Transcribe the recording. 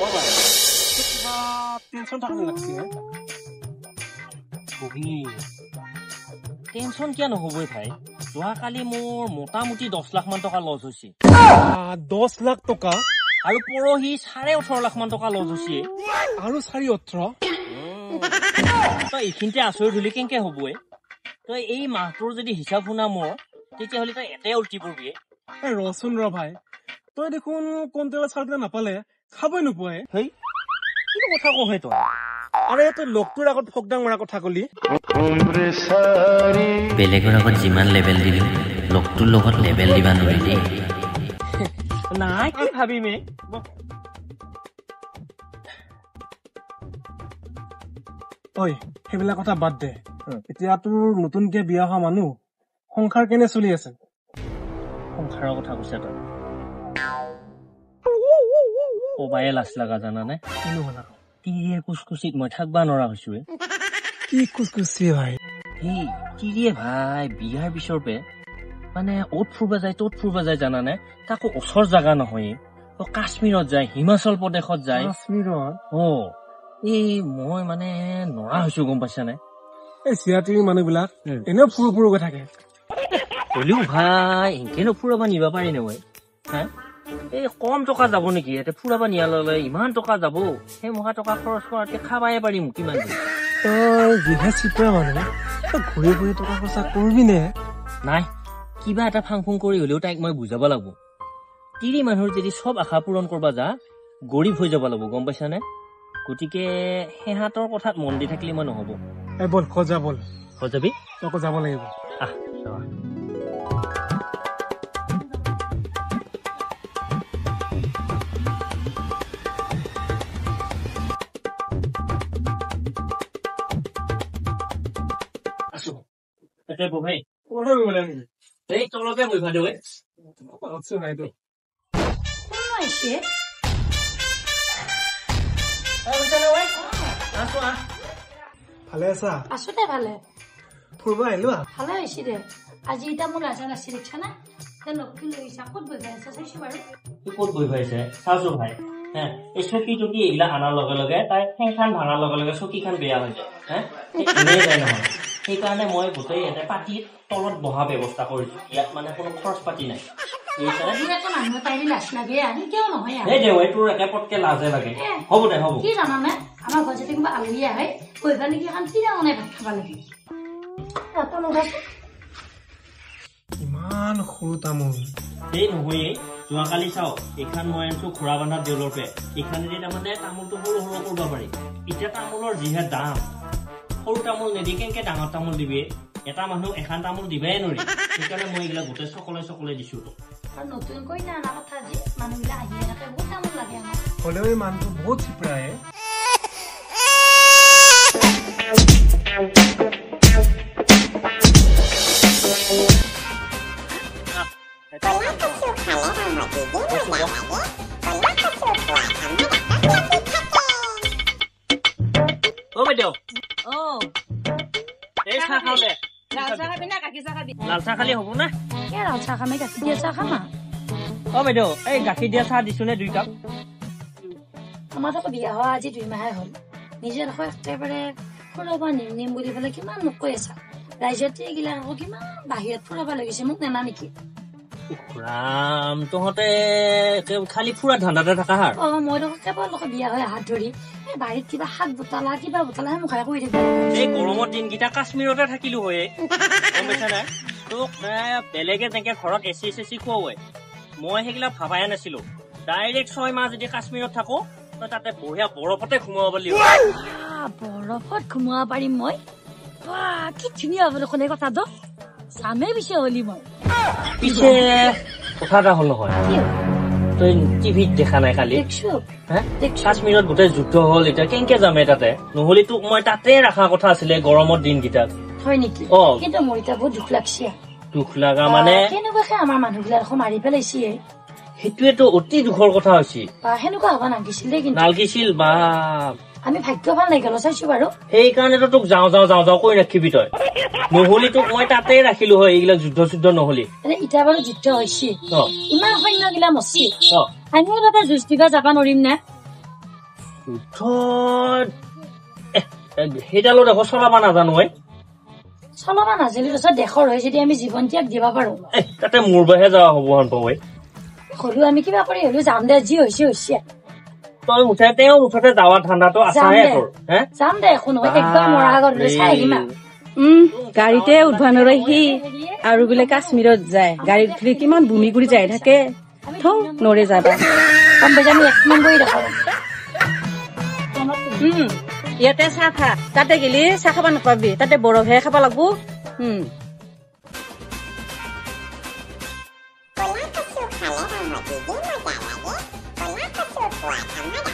কিবা টেনচন থাকা লাগছে। টেনচন কিয় নহ'বই ভাই, যোৱাকালি মোৰ মোটামুটি 10 লাখ মান টকা লছ হৈছে। 10 লাখ টকা? আৰু পৰহি 18.5 লাখ মান টকা লছ হৈছে। আৰু 18.5? তই এইখিনিতে আচৰিত হলি কেনেকে হ'বই? তই এই মাহটোৰ যদি হিচাপ শুনা মোৰ, তেতিয়াহ'লে তই এটাই উল্টি পৰিবি। ৰচোন ৰ ভাই, তই দেখোন কণ্ট্ৰলৰ চাউলকেইটা নাপালে খাবই নোপোৱাই। হেই, কি কথা কহে তই? আৰে তই লগটোৰ আগত ফকডাং মৰা কথা কলি। বেলেগৰ আগত যিমান লেবেল দিবি, লগটোৰ লগত লেবেল দিবা নোৱাৰি দেই। নাই কি ভাবিমে? ঐ সেইবিলাক কথা বাদ দে, এতিয়া তোৰ নতুনকে বিয়া হোৱা মানুহ, সংসাৰ কেনে চলি আছে? সংসাৰৰ কথা কৈছা তই, কবায়ে লাজ লগা জানানে? তিৰিয়ে কুচকুচিত মই থাকবা নোৱাৰা হৈছো। কি কুচকুচি ভাই? সেই তিৰিয়ে ভাই বিয়াৰ পিছৰ পে মানে অ'ত ফুৰবা যায় ত'ত ফুৰবা যায় জানানে? তাকো ওচৰ জাগা নহয়, কাশ্মীৰত যায়, হিমাচল প্ৰদেশত যায়। কাশ্মীৰত? অ, এই মই মানে নৰা হৈছো গম পাইছানে? এই চিয়াতিৰি মানুহবিলাক এনেও ফুৰো ফুৰোকে থাকে। হ'লেও ভাই এনকেনো ফুৰাব নিবা পাৰি নহয় হা? এই কম টকা যাব নেকি? ইয়াতে ফুৰাব নিয়াৰ লগে ইমান টকা যাব, সেই মহা টকা খৰচ কৰাতকে খাবাই পাৰিম কিমান দিন। তই যিহে চিপৰা মানুহ, তই ঘূৰি ঘূৰি টকা খৰচা কৰিবি নে? নাই, কিবা এটা ফাং ফুং কৰি হ'লেও তাইক মই বুজাব লাগিব। তিৰি মানুহৰ যদি চব আশা পূৰণ কৰবা যা, গৰীব হৈ যাব লাগিব গম পাইছানে? গতিকে সিহঁতৰ কথাত মন দি থাকিলে মই নহ'ব। এই বল ঘৰ যা, বল ঘৰ যাবি? তই যাব লাগিব। আহ যাবা। তলতে বহিবা দে। ভালে আছা? আছো দে ভালে। ফুৰবা আহিলো? ভালে হৈছে দে। আজি এতিয়া মোৰ আজা নাছিল দেখিছা না? লক্ষী লৈ আহিছা, ক'ত বহি পাইছা চাইছো বাৰু। ক'ত বহি পাইছে চাওচো ভাই। হে, এই চকী টকী এইগিলা আনাৰ লগে লগে তাই ঠেংখান ভাঙাৰ লগে লগে চকীখন বেয়া হৈ যায়। হে, এনেই যায় নহয়। সেইকাৰণে মই গোটেই ইয়াতে পাতিৰ তলত বহা ব্যৱস্থা কৰিছো। ইয়াত মানে কোনো খৰচ পাতি নাই। তোৰ একে পটকে লাজে লাগে। হ'ব দে হ'ব। কি জানানে, আমাৰ ঘৰত যদি কোনোবা আলহী আহে, বহিবা নেকি এখন চিৰা বনাই ভাত খাব লাগে। ইমান সৰু তামোল। এই নহয়, যোৱাকালি চাওঁ এইখন মই আনিছো ঘোঁৰা বান্ধা দেউলৰ পে। এইখনেদি তাৰমানে তামোলটো সৰু সৰু কৰিব পাৰি। এতিয়া তামোলৰ যিহে দাম, সৰু তামোল নিদি কেনেকে ডাঙৰ তামোল দিবি? এটা মানুহ এখন তামোল দিবাই নোৱাৰি। সেইকাৰণে মই এইগিলা গোটেই চকলে চকলে দিছো তোক। নতুনকৈ নানা কথা যি মানুহবিলাক আহিয়ে থাকে, বহুত তামোল লাগে আমাক। হ'লেও এই মানুহটো বহুত চিপৰাই। অ বাইদেউ, অ এই চাহ খাওঁ দে। লাল চাহ খাবি না গাখীৰ চাহ খাবি? লাল চাহ খালি হ'ব না? এই লাল চাহ খামে, গাখীৰ দিয়া চাহ খাম। অ বাইদেউ, এই গাখীৰ দিয়া চাহ দিছো নে 2 কাপ? আমাৰ আকৌ বিয়া হোৱা আজি 2 মাহে হ'ল। নিজে দেখো একেবাৰে ফুৰাব নিম নিম বুলি পেলাই কিমান মোক কৈ আছা। ৰাইজতে এইগিলা আকৌ কিমান বাহিৰত ফুৰাব লাগিছে, মোক নেনা নেকি? ৰাম, তহঁতে খালি ফুৰা ধান্দাতে থাকা হাৰ। অ, মই দেখোন কেৱল লোকে বিয়া হৈ হাত ধৰি এই বাৰীত কিবা শাক বুটলা কিবা বুটলা মুখাই কৰি থাকিব। এই গৰমৰ দিনকেইটা কাশ্মীৰতে থাকিলো হয়, গম পাইছা নাই? তোক বেলেগে যেনেকে ঘৰত এচি চেচি খুৱাই, মই সেইগিলা ভাবাই নাছিলো। ডাইৰেক্ট 6 মাহ যদি কাশ্মীৰত থাকো, তই তাতে বঢ়িয়া বৰফতে সোমাব পাৰিলি। বৰফত সোমাব পাৰিম মই? বাহ, কি ধুনীয়া হ'ব দেখোন এই কথাটো। চামেই পিছে হলি মই। পিছে কথা এটা হ'ল নহয়, তই টিভিত দেখা নাই কালি? কাশ্মীৰত গোটেই যুদ্ধ হ'ল, এতিয়া কেনেকে যামে তাতে? নহ'লে তোক মই তাতে ৰখা কথা আছিলে গৰমৰ দিনকেইটাত। হয় নেকি? অ। কিন্তু মোৰ এতিয়া বহুত দুখ লাগছে। দুখ লগা মানে? কেনেকুৱাকে আমাৰ মানুহবিলাক মাৰি পেলাইছে। সেইটোৱেতো অতি দুখৰ কথা হৈছে। সেনেকুৱা হ'ব নালাগিছিল দেই কিন্তু। নালগিছিল বা। আমি ভাগ্য ভাল নাই গ'লো চাইছো বাৰু। সেইকাৰণেতো তোক যাওঁ যাওঁ যাওঁ যাওঁ কৈ ৰাখিবি তই, নহ'লে তোক মই তাতে ৰাখিলো হয় এইবিলাক যুদ্ধ চুদ্ধ নহ'লে। এতিয়া বাৰু যুদ্ধ হৈছে, ইমান সৈন্যগিলা মচি, আমিও তাতে যুঁজ দিবা যাবা নোৱাৰিম নে? তই সেইডালত আকৌ চলাব নাজানো। চলাব নাজানিলে তাৰপিছত দেশৰ হৈ যদি আমি জীৱন ত্যাগ দিব পাৰো। তাতে মোৰ বাহে যোৱা হ'ব হেন পাওঁ। হ'লেও আমি কিবা কৰি হ'লেও যাম দে, যি হৈছে হৈছে। তই মুঠতে তেওঁ মুঠতে যাৱা ঠাণ্ডাটো আছাহে তোৰ। যাম দে, একো নহয়, একবাৰ মৰা আগত চাই আহিম। গাড়ীতে উঠবা নৰে সি, আৰু বোলে কাশ্মীৰত যায়, গাড়ীত উঠিলে কিমান বমি কৰি যাই থাকে, থৌ নৰে যাবা। গম পাইছা, আমি এক নম্বৰী দেখাব। ইয়াতে চাহ খা, তাতে গেলি চাহ খাব নাপাবি, তাতে বৰফহে খাব লাগব। কলা কচু খালে মজা লাগে, কলা কচু খোৱাত আমাৰ